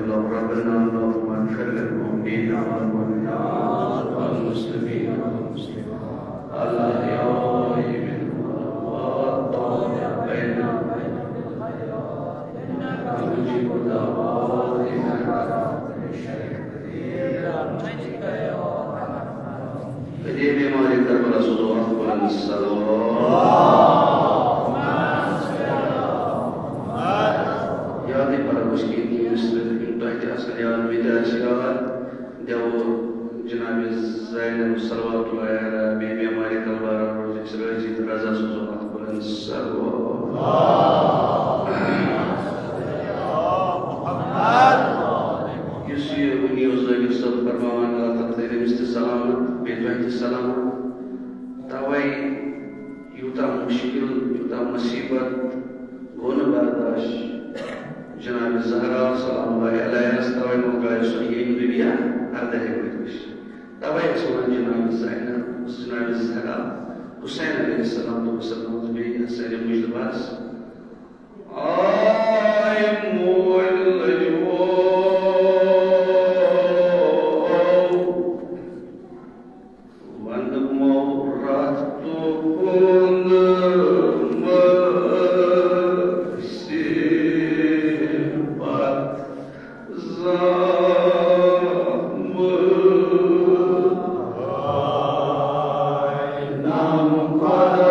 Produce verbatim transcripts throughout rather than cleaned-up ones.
ربنا اللهم اغفر للمؤمنين والمؤمنات والمسلمين والمسلمات الأحياء منهم والأموات، اللهم بيننا وبينهم بالخيرات، إنك مجيب الدعوات، إنك على كل شيء قدير، برحمتك يا أرحم الراحمين. فدي بيماري كربلاء صلوات بلند الصلوات. یادٕے پرو أسۍ کینٛہہ تِم مِصرٕ یِم تۄہہِ تہِ آسَن یاد، مےٚ تہِ آسہِ یاد۔ دٮ۪وو جناب زینب صلوات اللہ علیہا، بیٚیہِ بیمارِ کلبارا روزِ أسۍ رٲضی تہٕ رضا سوزو اَتھ بلند صلوات۔ یُس یہِ وٕنی اوس ذٲکِر صٲب فرماوان، اللہ تعالیٰ تھٲوِن أمِس تہِ سلامت، بیٚیہِ تۄہہِ تہِ سلامت۔ تَوَے یوٗتاہ مُشکِل، یوٗتاہ مُصیٖبت گوٚو نہٕ برداش جناب زہرا سلام اللہ علیہس، تَوَے مۄکلیو سُہ ییٚمہِ دُنیا اَرداہہِ ؤرِش۔ تَوَے ٲس وَنان جناب زینب، جناب زہرا، حسین علیہ السلام تہٕ حسین اوس بیٚیہِ حسین مُجتبیٰ ہس۔ آے موج لٔجوو، وندمو رتھ تہنٛد مصیبت زامُت۔ نام خدایے۔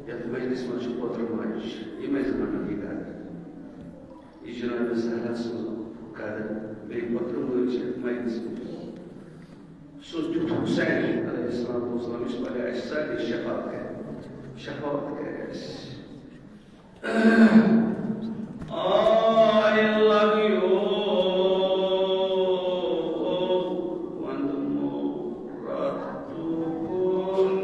یتھ مجلس منٛز چھُ پوترٕ ماجہِ، یِمے زٕ نفر یہِ کران۔ یہِ جناب زہرا سٕنٛز قدر، بیٚیہِ پوترٕ مٲج چھِ یتھ مجلس منٛز۔ سُہ تیُتھ حسین علیہ السلام اوس، یُس پگاہ اَسہِ سارنٕے شفاعت کرِ، شفاعت کرِ اَسہِ۔ آے لگیو وندمو رتھ تہنٛد مصیبت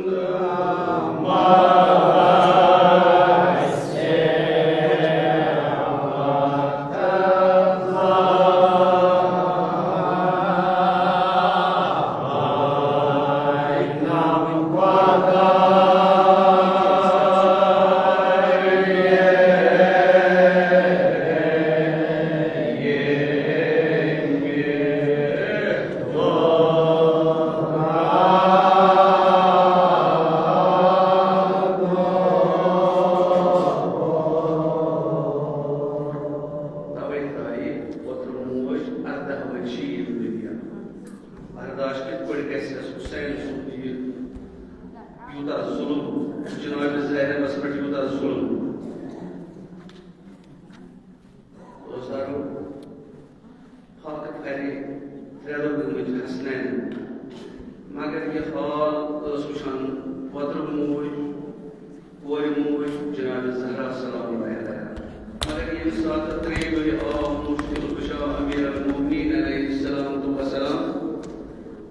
توے ترایہِ پوترٕ موج ارداہ ؤرشہِ ییٚمہِ دُنیا۔ برداش کِتھ پٲٹھۍ گژھِ اَسہِ حسین سُنٛد یہِ یوٗتاہ ظُلُم، جناب زینبس پٮ۪ٹھ یوٗتاہ ظُلُم؟ دوستارو، فاقہٕ پھرِ ترٛےٚ دۄہ گٔمٕتۍ حسنین، مگر یہِ حال ٲس وٕچھان پوترٕ موج، کورِ موج جناب زہرا سلام اللہ علیہا۔ مگر ییٚمہِ ساتہٕ ترٛیٚیہِ دۄہہِ آو مُشکِل کُشا امیر المومنین علیہ السلام تہٕ وسلام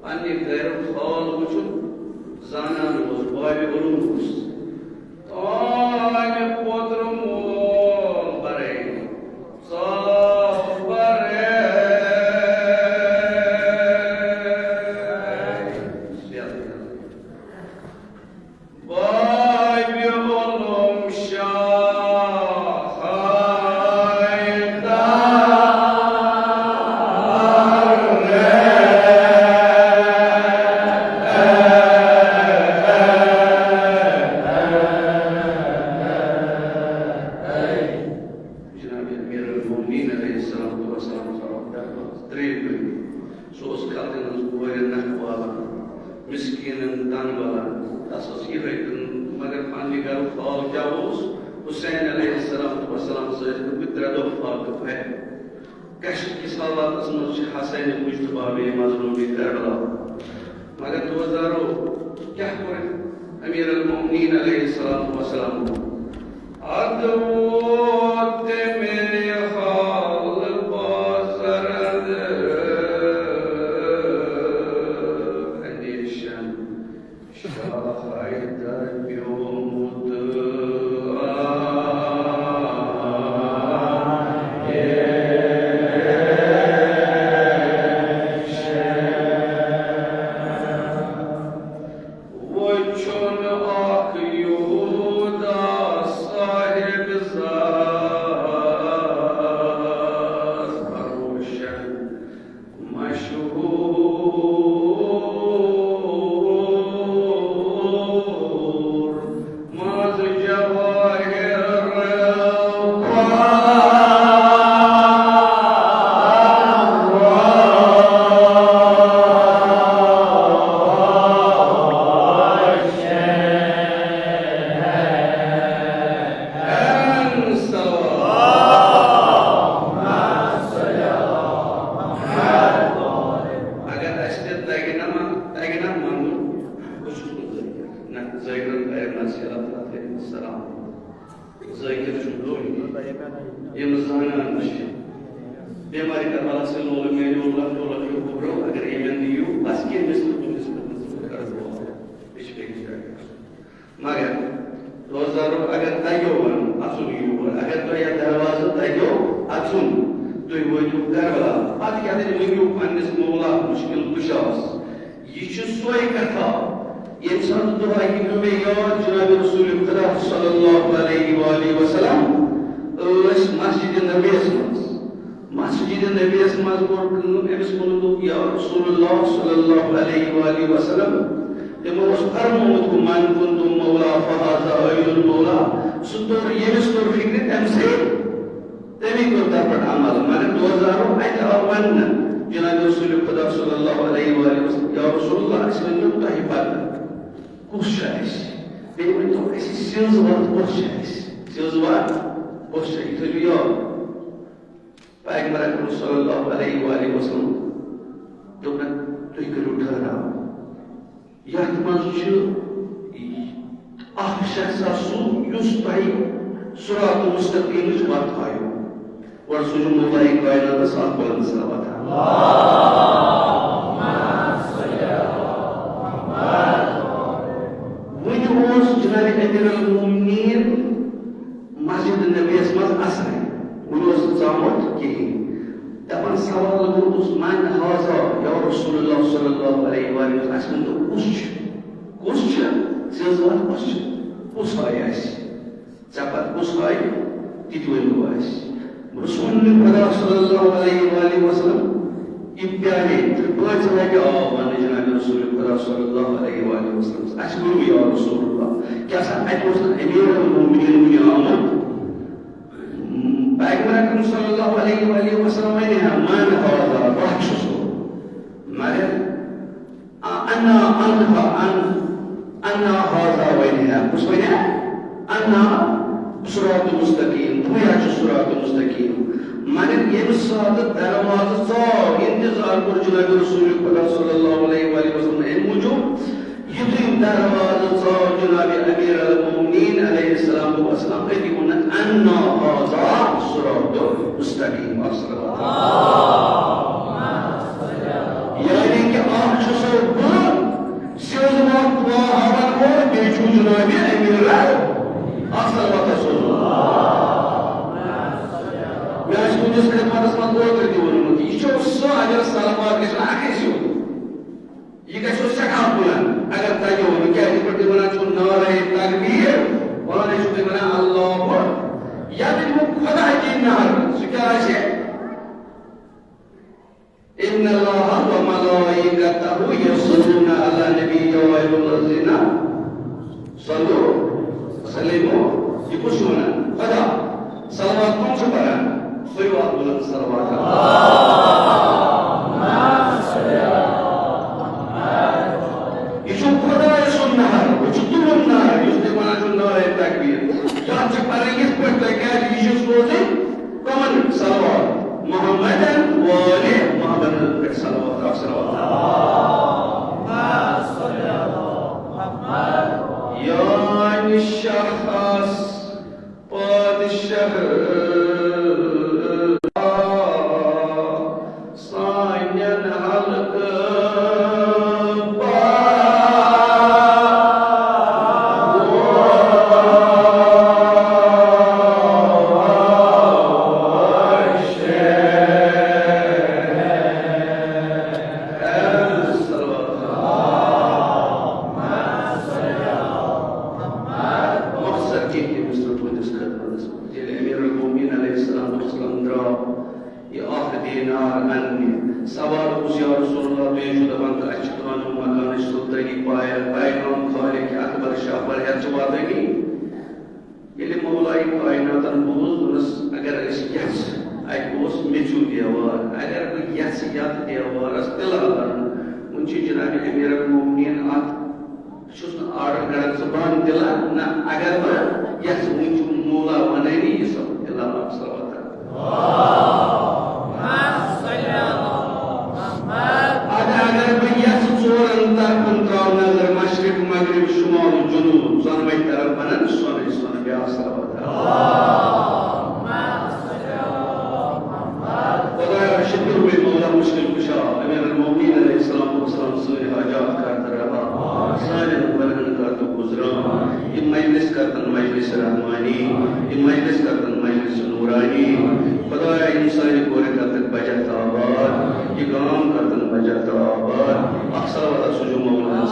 پننہِ گرُک حال وٕچھُن، زانان اوس، باب علم اوس۔ تانۍ پوترٕ مول برے، ژاو برے۔ باب علم شاہ حیدر۔ جناب امیر المومنین علیہ الصلوۃ والسلام صاحب دربار ترٛیٚیہِ ؤری۔ سُہ اوس خلقن ہٕنٛز کورِ نکھٕ والان، مسکیٖنن دن ولان۔ تس ٲس یِہے کٲم، مگر پننہِ گرُک حال کیٛاہ اوس؟ حسین علیہ الصلوۃ والسلام سۭتۍ ہیوٚت بہٕ ترٛےٚ دۄہ فاقہٕ پھرِ۔ کشف کِس حالاتس منٛز چھِ حسین مجتبیٰ بیٚیہِ مظلوم کربلا۔ مگر دوستارو، کیٛاہ کوٚر امیر المومنین علیہ الصلوۃ والسلام؟ ادٕ ووت تٔمۍ حال بازرد اندیشن۔ حیدر پیومت وچھُن اکھ یہودا صاحب زاد روشن مشہور منٛز جوٲہِر اگر اَسہِ تہِ تَگہِ نہ ما-، تَگہِ نہ وَنُن، بہٕ چھُس نہٕ ذٲکِر۔ نہ، ذٲکِرَن کَرِ نصیحت، تَتھ کَرِ سلام۔ ذٲکِر چھُ درٛوٚے۔ یِم زانان چھِ۔ بیمارِ کربلا سۭتۍ لولہٕ میلیو، لۄکٹیو لۄکٹیو گوٚبریو، اگر ییٚمٮ۪ن نِیِو، بَس کیٚنٛہہ مِثلہٕ تُہٕنٛدِس خدمتس منٛز کَرٕ دُعا۔ بیٚیہِ چھِ بیٚیِس جایہِ گژھُن۔ مگر روزدارو اگر تَگیو وَنُن، اَژُن یور، اگر تۄہہِ یَتھ دروازٕ تَگیو اَژُن، تُہۍ وٲتِو کربلا، پَتہٕ کیٛاہ دٔلیٖل؟ ؤنِو پنٛنِس مولا مُشکِل کُشاہَس۔ یہِ چھُ سۄے کتھا، ییٚمہِ ساتہٕ دۄہے یہِ پیوٚو مےٚ یاد، جناب رسول خدا صلی اللہ علیہ وآلہ وسلم ٲسۍ مسجد نبیَس منٛز۔ مسجد نبیَس منٛز کوٚر کٲم، أمِس ووٚن، دوٚپ، "یا رسول اللہ صلی اللہ علیہ وآلہ وسلم، تِمو اوس فرمومُت، 'من کنتم مولا فہذا عین المولا'، سُہ توٚر، ییٚمِس توٚر فِکرِ، تٔمۍ سٕے۔" تٔمی کوٚر تَتھ پٮ۪ٹھ عمل۔ مگر دوزارو اَتہِ آو وَننہٕ جناب رسول خدا صلی اللہ علیہ وآلہ وسلم، "یا رسول اللہ، اَسہِ ؤنِو تۄہہِ پَتہٕ کُس چھُ اَسہِ؟ بیٚیہِ ؤنۍتو اَسہِ سیٚنٛز وَتھ کۄس چھِ اَسہِ؟ سیٚنٛز وَتھ کۄس چھِ؟ یہِ تھٲیِو یاد۔" پیغمبر اکرم صلی اللہ علیہ وآلہ وسلم دوٚپُن، "تُہۍ کٔرِو ٹھہراو۔" یتھ منٛز چھُ اکھ شخص سُہ یُس تۄہہِ صراط مستقیمٕچ وتھ ہایو۔ گۄڈٕ سوٗزِو مولایہِ کائناتس اکھ بلند صلوات۔ وُنہِ اوس جناب امیر المومنین مسجد نبیَس منٛز اَژنَے، وُنہِ اوس نہٕ ژامُت کِہیٖنۍ۔ دَپان سوال گوٚو، "من هذا یا رسول اللہ صلی اللہ علیہ وآلہ وسلم؟" اَسہِ ؤنۍ تو، کُس چھُ؟ کُس چھُ؟ سیٚنٛز وَتھ کُس چھُ؟ کُس ہایہِ اَسہِ؟ ژےٚ پَتہٕ کُس ہایہِ؟ تِتہِ ؤنۍ تو اَسہِ۔ رسول خدا صلی اللہ علیہ وآلہ وسلم یہِ پیارے تہٕ پانٛژِ لٹہِ آو وننہٕ جناب رسول خدا صلی اللہ علیہ وآلہ وسلم۔ اَسہِ ؤنِو یا رسول اللہ، کیٛاہ سا اَتہِ اوس نہٕ امیر المومنین وُنہِ آمُت؟ پیغمبر اکرم صلی اللہ علیہ وآلہ وسلم ونہِ ہا، "من هذا؟" بہٕ چھُس۔ مگر، آ، انا، انہا، ان، انا هذا ونہِ ہا۔ کُس ونہِ ہا؟ انا صراط مستقیم، بہٕ ہا چھُس صراط مستقیم۔ مگر ییٚمہِ ساتہٕ دروازٕ ژاو، انتظار کوٚر جناب رسول خدا صلی اللہ علیہ وآلہ وسلم امہِ موٗجوٗب، یُتھُے دروازٕ ژاو جناب امیر المومنین علیہ السلام، دوٚپُن، أتی ووٚن، "انا هذا صراط مستقیم"۔ الصلوات۔ یعنی کہ اکھ چھُسو بہٕ سیوٚد وقت ہاوان وول، بیٚیہِ چھُ جناب امیر اکھ سلوات سوزُن۔ مےٚ آسہِ تُہنٛدِس خدمتس منٛز اوترٕ تہِ ووٚنمُت، یہِ چھُ سُہ اگر سلوات گژھِ نہٕ اکھے سیوٚد، یہِ گژھِ سٮ۪ٹھاہ بُلند۔ اگر تۄہہِ ووٚنوٕ، کیٛازِ یِتھ پٲٹھۍ تُہۍ وَنان چھِو نعرہ تکبیر، پانَے چھِو تُہۍ وَنان اللہ اکبر۔ یَتھ ووٚن خۄداے دِیِن نعرٕ، سُہ کیٛاہ آسہِ؟ ان اللہ و ملائکتہ یصلون علی النبی یا ایھا الذین صلو وسلموا۔ یہِ کُس چھُ وَنان؟ خۄدا۔ صلوات کم چھُ پران؟ سُے وات بلند صلوات۔ یہِ چھُ خۄداے سُنٛد نہر، ہُہ چھُ تُہُنٛد نہر، یُس تُہۍ وَنان چھِو نعرہ تکبیر۔ یہِ چھِ پرٕنۍ یِتھ پٲٹھۍ تۄہہِ کیٛازِ یہِ چھُ سوزٕنۍ کمن؟ صلوات۔ محمدن و آل محمدن پٮ۪ٹھ صلوات، اکھ صلوات۔ یعنی شخص پادشاہ سانٮ۪ن حلقہٕ کائناتن بوٗز، دوٚپنس، اگر أسۍ یژھ، اَتہِ اوس میٚژِو دیوار، اگر بہٕ یژھٕ یتھ دیوارس تِلہٕ انُن، وۄنۍ چھِ جناب امیر المومنین اتھ، بہٕ چھُس نہٕ آرڈر کران ژٕ بن تِلہٕ، نہ، اگر بہٕ یژھٕ، وۄنۍ چھُ مولا ونٲنی یہِ سب تِلہٕ اکھ صلوات۔ اَدٕ اگر بہٕ یژھٕ ژورن طرفن ترٛاوٕ نظر، مشرق، مغرب، شمال، جنوب، ژۄنوَے طرف بنن سۄنٕے سۄنہٕ، بیٛاکھ صلوات۔ خدایا، شکر گوٚے مولا مشکل کشا، امیر المومنین علیہ الصلوۃ والسلام سٲنۍ حاجات کر تہٕ روا، سانٮ۪ن گۄنہن کر تہٕ گُزران۔ یہِ مجلس کر تن مجلس رحمانی، یہِ مجلس کر تن مجلس نورانی۔ خدایا، یِم سانہِ کورِ کر تہٕ بجا تہٕ آباد، یہِ گام کر تن بجا تہٕ آباد۔ اکھ صلوات سوٗزِو مولانا۔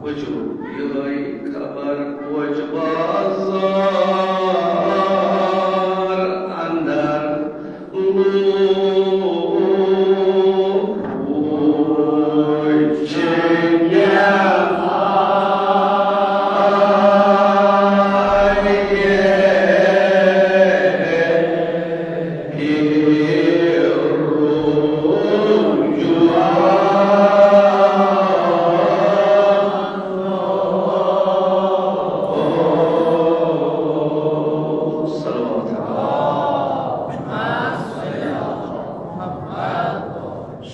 وٕچھِو، یِہوٚے خبر کوچ بازار اندر لوٗکھ چھِ نِوان۔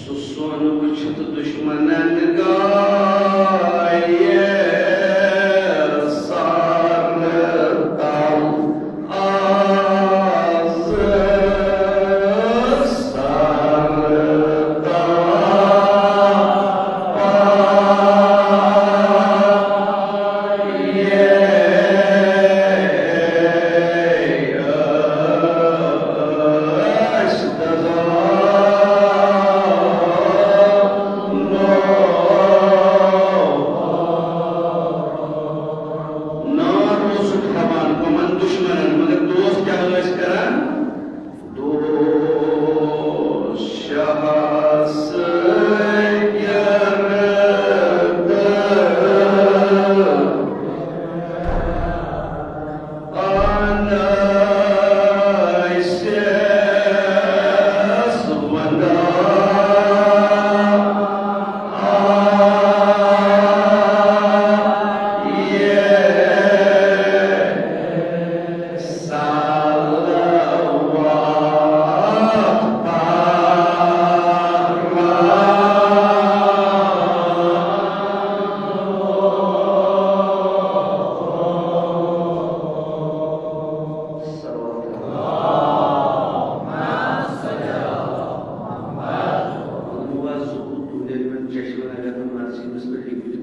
سُہ سۄن وٕچھِتھ دُشمنن گایہِ سر تل۔ آز سر تل۔ نار اوسُکھ ہٮ۪وان کٕمن دُشمنن، مگر دوس کیٛاہ ٲسۍ کران؟ دوس شاہس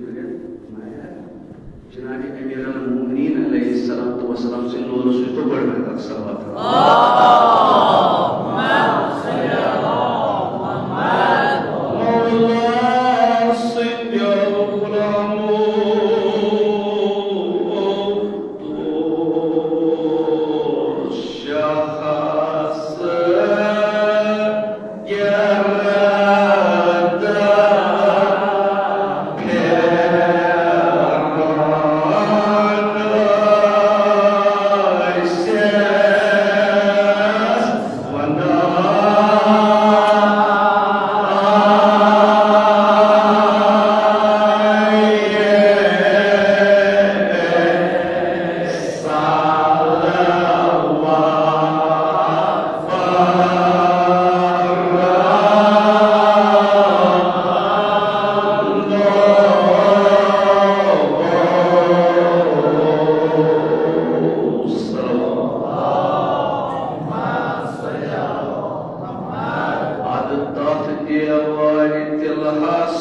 گرد جناب امیر المومنین علیہ الصلوۃ والسلام سٕنٛدِ لولہٕ سۭتۍ تو بڑٕ مےٚ تَتھ صلوات۔ مولا سٕنٛدیو غلامو، تو شخص اَدٕ تَتھ دیوارِ تِلہَس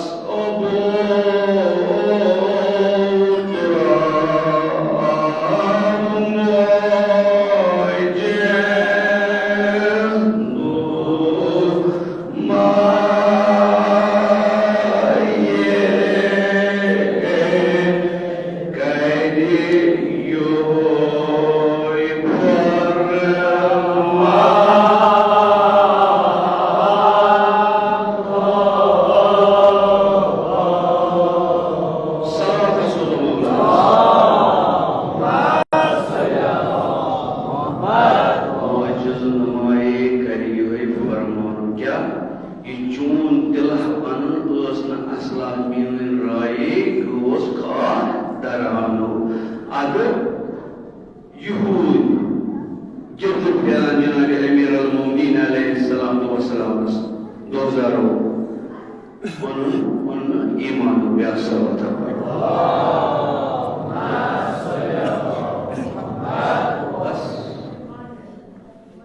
یہود گِرد پھیران جناب امیر المومنین علیہ الصلوۃ والسلامس دۄزارو۔ پنُن، پنُن ایمان بیاہ سا وتھا۔ بس۔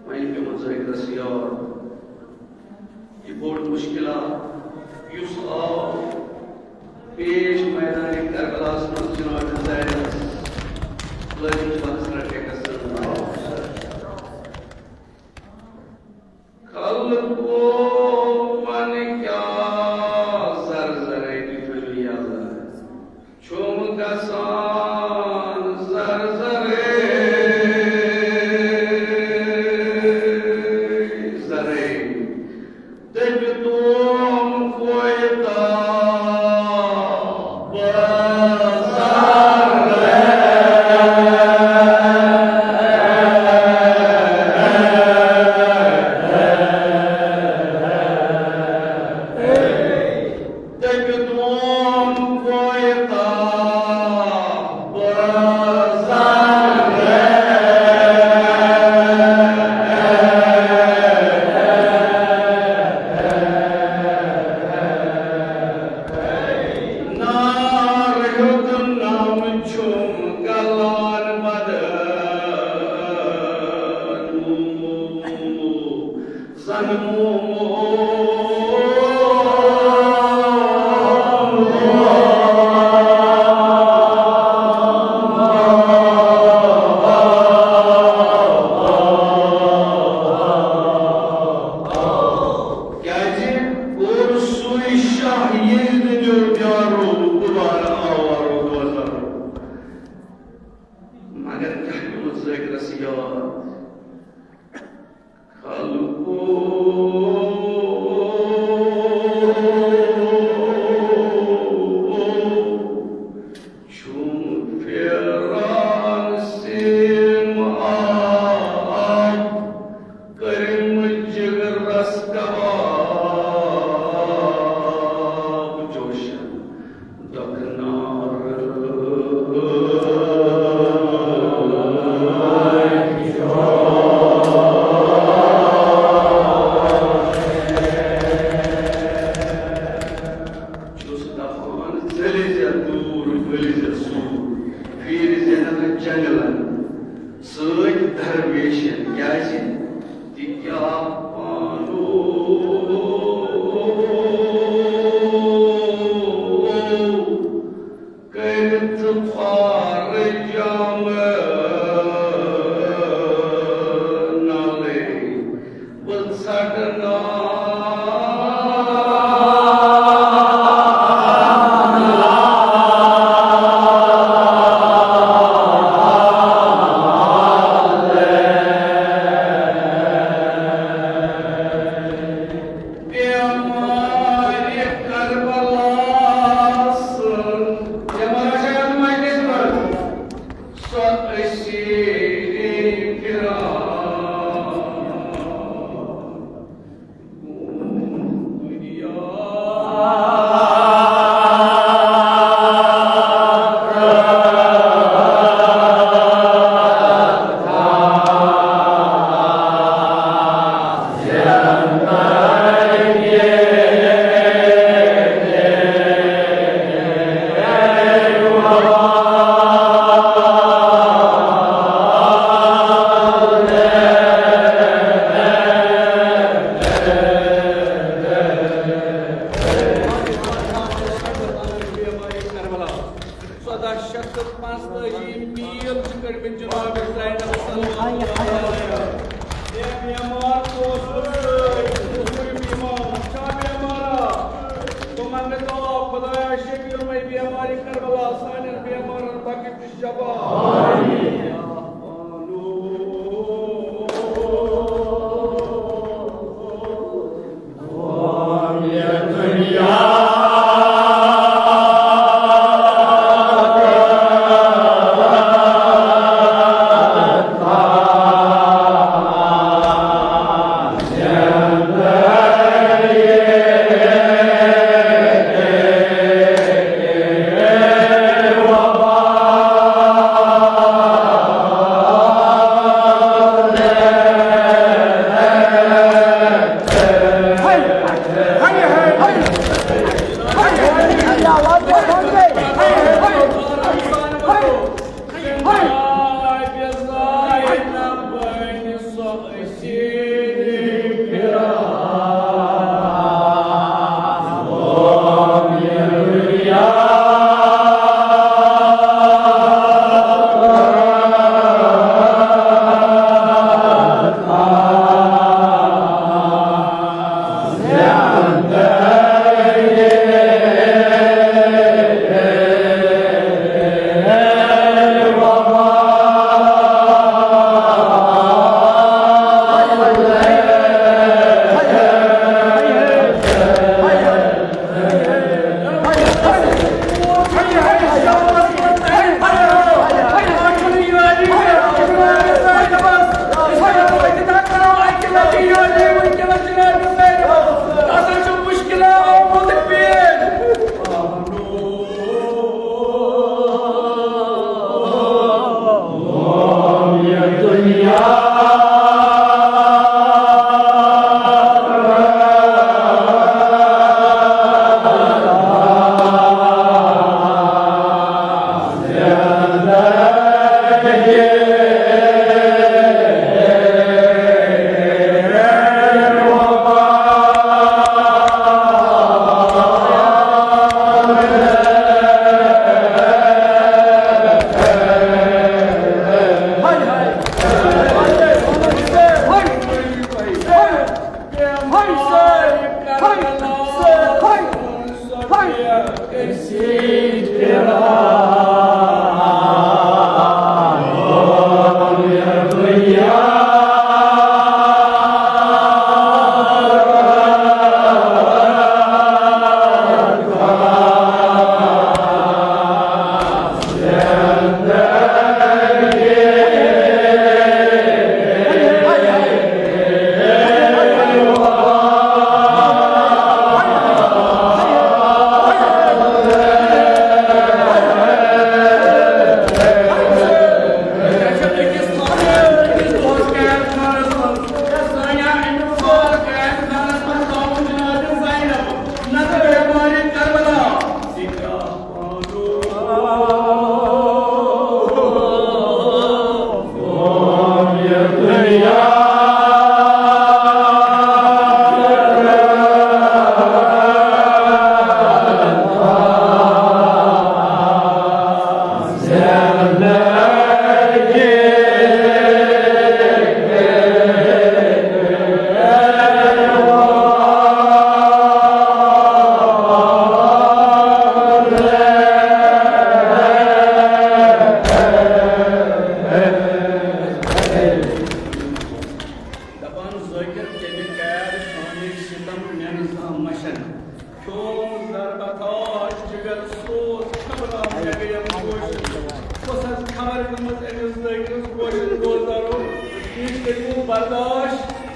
وۄنۍ پیوٚمُت ذٲکرَس یاد۔ یہِ بوٚڑ مُشکِلات یُس آو پیش میدانِ کربلاہَس منٛز جناب زینَس لٲجِم بحث رٹے گژھن۔ خلقو ون کیٛاہ زر زرے تُہۍ تھٲیِو یَلہٕ۔ چھُم گژھان زر زرے، زرے۔ دٔپۍ تُم کویتا بازار۔ دٔپۍ تُم کویتا بازار۔ نار ہیوٚتنم چھُم گلان بدن مومو، زن مومو۔ کیازِ کوٚر سُے شاہ ییٚلہِ نہٕ دیُن دیارو، دوبارٕ آوارو دوزارو۔ مگر کیٛاہ پیوٚمُت ذٲکرَس یاد؟ خلقو چھُم پھیران سیم آب، کٔرِم جگرس کباب جوشن۔ چھُس دپان، ژٔلۍ زِ دوٗر، ؤلۍ زِ سوٗر، پھیٖرۍ زِ نہٕ جنگلن سۭتۍ درویشن۔ کیازِ؟ تہِ کیٛاہ پانو کٔرِتھ پار جام نالے بہٕ ژھٹہٕ نار۔ بیمارِ کربلاہس، بیمار چھا یتھ مجلسہِ منٛز؟ سۄ اسیرِ فراق۔ ژۄداہ شیٚتھ تہٕ پانٛژتٲجی میٖل چھِ کٔڑمٕتۍ جناب زینب صلی اللہ علیہ وسلم۔ اے بیمار، کُس اوس سۭتۍ؟ ژٕ چھُکھ بیمار، ژٕ چھا بیمارا؟ بہٕ منٛگہٕ دعا، خدایا، شفیع مے بیمارِ کربلا، سانٮ۪ن بیمارن بخش شفا۔ آمین۔ دپان ذٲکر تیٚلہِ کر سٲنۍ ستم مےٚ نہٕ زانٛہہ مَشَن۔ کھیوم ضربہ تھاش جگر سوز خبر آو مےٚ گٔیم کوٗشِش۔ کۄس حظ خبر گٔمٕژ أمِس ذٲکرَس گوشن گوزارو؟ یہِ چھِ کٔرمٕژ برداش۔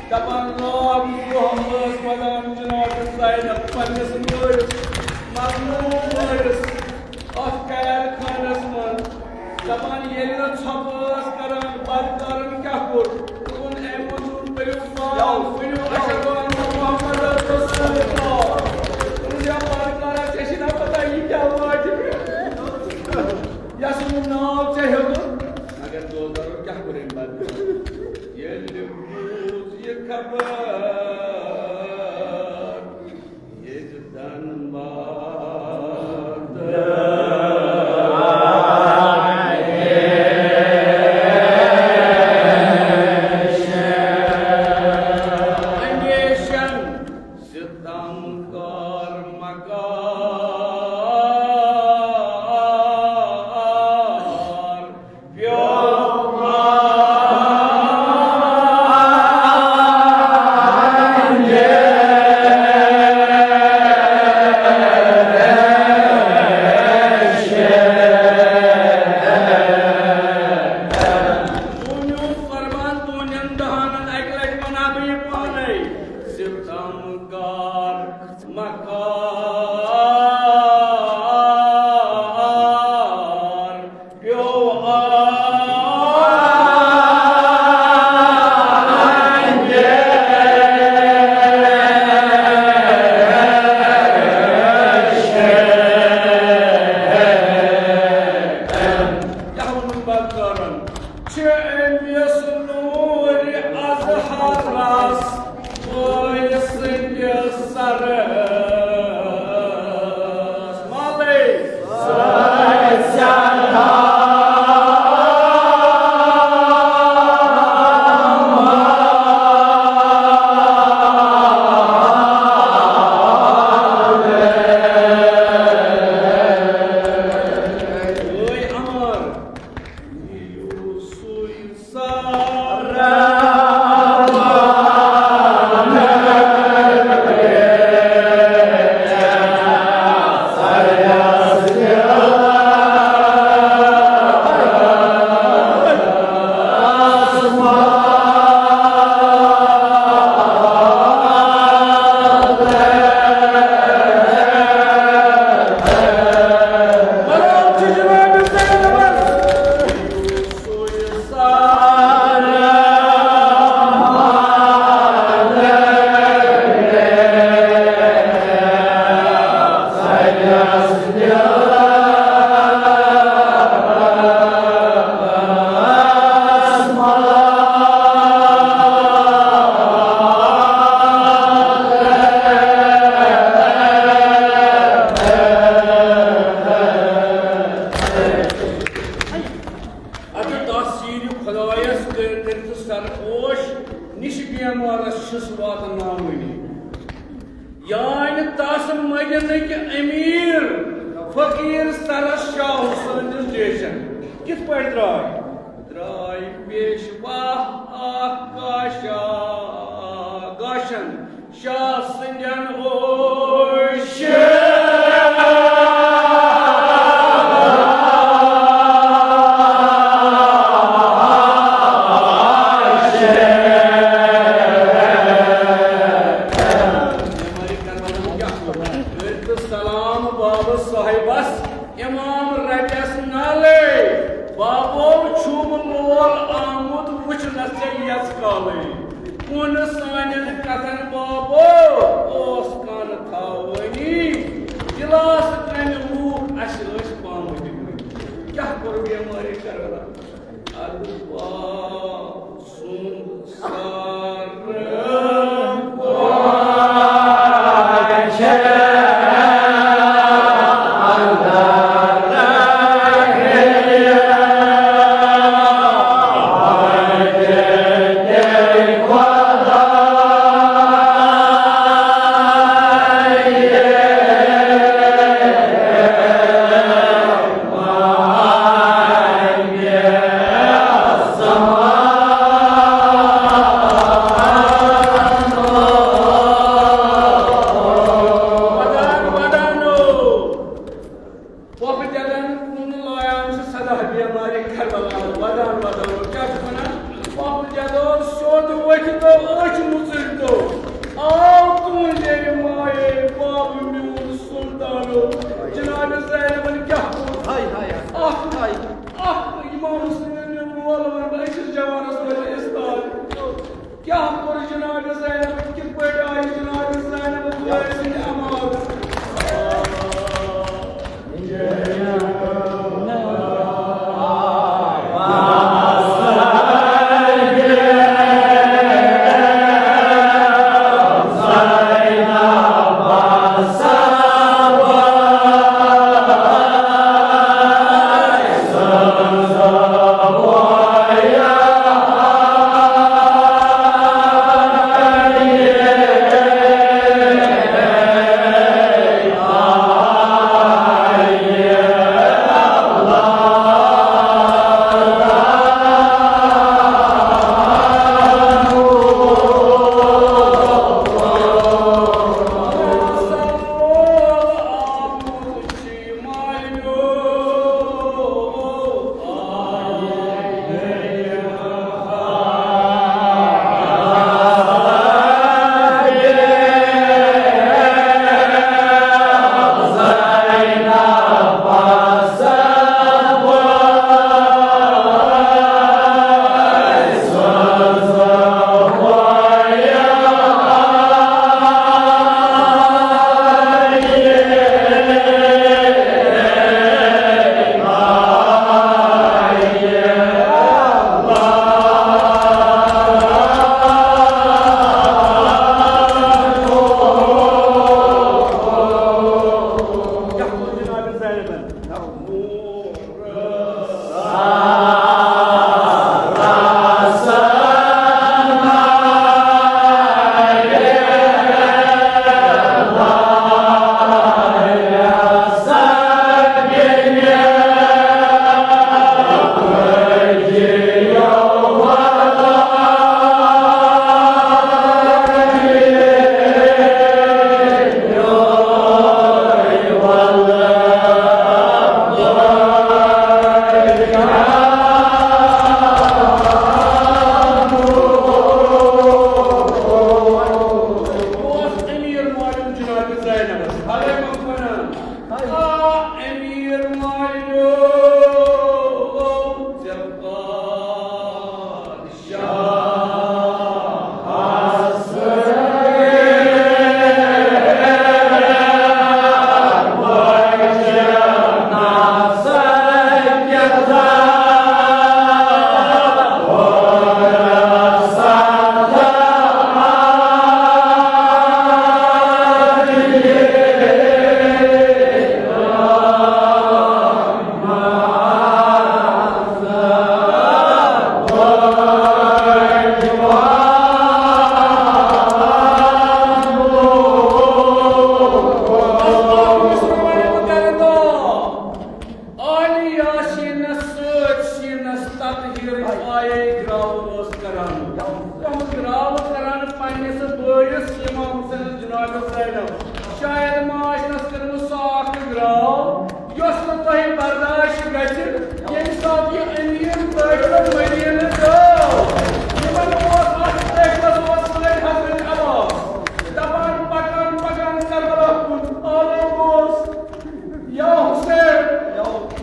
دپان لاگ دۄہ ٲس ودان جناب زینب پننِس مٲلِس، مظلوم مٲلِس۔ اتھ قید خانس منٛز۔ دپان ییٚلہِ نہٕ ژھۄپہٕ ٲس کران، بدکارن کیٛاہ کوٚر؟ دوٚپُن، "اے مظلوم، کٔرِو پان، ؤنِو، اشہد ان محمد رسول اللہ۔" دوٚپُن، "یا بدکارا، ژےٚ چھے نا پتہ یہِ کیٛاہ واتہِ مےٚ؟ یس نہٕ ناو ژےٚ ہیوٚتُن؟" مگر دوزرو کیٛاہ کوٚر أمۍ بدکارن؟ ییٚلہِ بوٗز یہِ خبر، ییٚتہِ دھنباد اندیشن، ستم کار مکار۔ فرمان تُہنٛدٮ۪ن دہانن اکہِ لٹہِ ونہٕ بہٕ یہِ پانے۔ ستم کار مکار پیوٚو آنجہِ۔ کیٛاہ ووٚنُن بدکارن؟ چھِ أمِس نوٗرِ اظہرس وٲرۍ سٕنٛدِس سرس مالے سۭتۍ سٮ۪ٹھاہ اے امر، ادٕ تس ییٖرِ خۄدایس کٔرۍ، کٔرۍ تہٕ سرپوش نِش بیمارس چھُس واتناوٲنی۔ یعنی تس مدینہٕ کہِ امیر فقیٖر سرس شاہ حسینس جیشن کِتھ پٲٹھۍ درٛاے؟ درٛاے پیشوا اکھ کاشا گاشن شاہ سٕنٛدٮ۪ن اوشن۔ بیمارِ کربلاہن کیٛاہ کوٚر؟ کٔرۍ تہٕ سلام بابہٕ صاحبس، امام رٹٮ۪س نالے۔ بابو چھُم لول آمُت وٕچھنس ژےٚ یژ کالے۔ کُن سانٮ۪ن کتھن بابو اوس کن تھاوٲنی۔ گلاس کمہِ لوٗکھ اسہِ ٲسۍ پامہٕ دِوٲنی۔ کیٛاہ کوٚر بیمارِ کربلا؟ ادٕ بابہٕ سُنٛد سر پۄپھٕ دٮ۪دن کُن لایان چھِ سدا بیمارِ کربلا۔ ودان ودان کیٛاہ چھِ ونان؟ پۄپھٕ دٮ۪دو سیوٚد ؤتھۍ تو أچھ مُژٕرۍ تو۔ آو تُہنٛدے مایے بابہٕ میون سلطانو۔ جناب زینبن کیٛاہ کوٚر؟ ہاے ہاے ہاے۔ اکھ ہاے۔ اکھ امام حسینن میون وول ونہٕ بہٕ أکِس جوانس وَنہِ استاد۔ کیٛاہ کوٚر جناب زینب؟ کِتھ پٲٹھۍ آیہِ جناب زینب خۄداے سٕنٛدِ امان؟ مدینہٕ درٛاو، یِمن اوس اتھ ٹریکٹرس اوس سۭتۍ حضرت عباس۔ دپان پکان پکان کربلا کُن آلو گوس، یا حسین،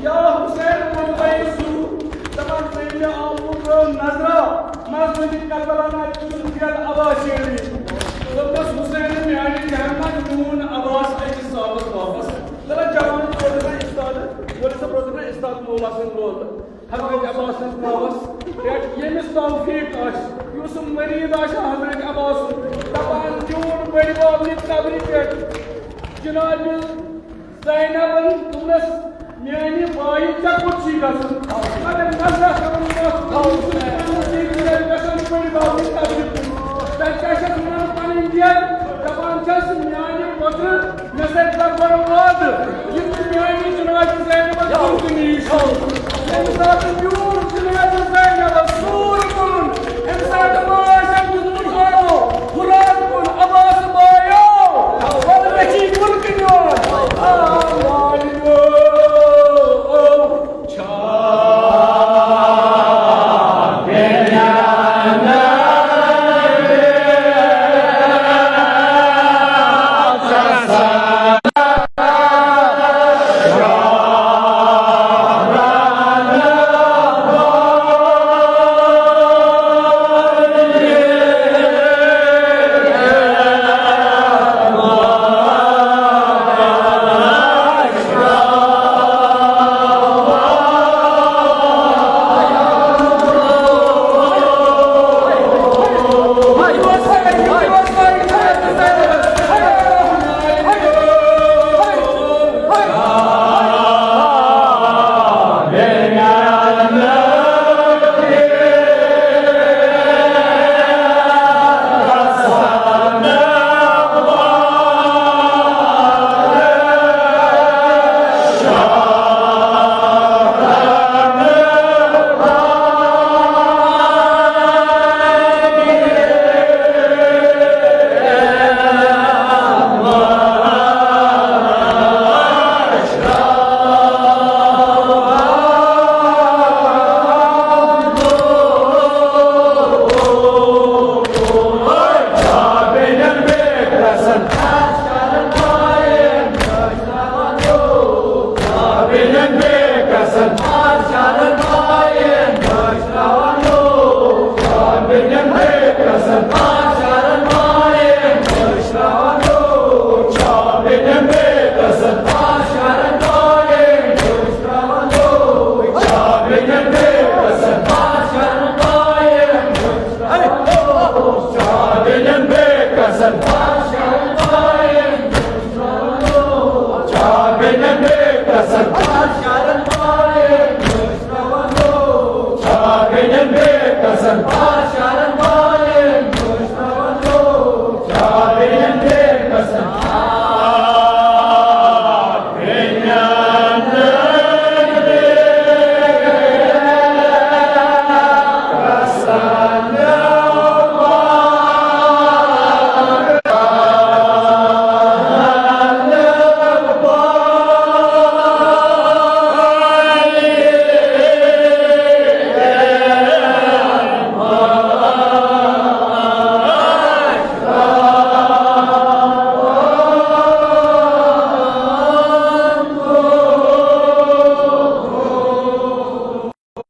یا حسین ووٚن أمۍ سُہ۔ دپان تٔمۍ یہِ آلو ترٛٲو نظرا، منٛزٕ ؤنِتھ کربلا ناتہِ تُلُن دٮ۪د عباس شیخ۔ دوٚپنس حسین میانہِ جہنم میون عباس أکِس صاحبس واپس۔ دپان جوانن روزِ نا استاد، وۄنۍ سا روزِ نا استاد مولا سٕنٛدۍ روزٕ۔ حضرت عباس سٕنٛدِس ناوس پٮ۪ٹھ ییٚمِس توفیٖق آسہِ، یُس مرید آسہِ حضرت عباس سُنٛد، دپان زیوٗٹھ بٔڈِ بابنہِ قبرِ پٮ۪ٹھ جناب زینبن دوٚپنس، میانہِ بایہِ ژےٚ کوٚت چھُے گژھُن؟ مگر نظرہ کرُن اوس، یُس پنُن چیٖز گژھان بٔڈِ بابنہِ قبرِ کُن۔ تتہِ کیٛاہ چھَس ونان پنٕنۍ دٮ۪د؟ دپان چھَس میانہِ پۄترٕ مےٚ سۭتۍ کر بَرو وعدٕ، یہِ تہِ میٛانہِ جناب زینبَس برونٛہہ کُن یی۔ ییٚمہِ ساتہٕ میون جناب زینبَس سوٗر تُلُن، اَمہِ ساتہٕ ما آسٮ۪م دیُتمُت آلو، ہُرار کُن عباس بایو، وَلہٕ مےٚ چھِ یہِ برونٛہہ کُن یُن۔ آ، مالِکو۔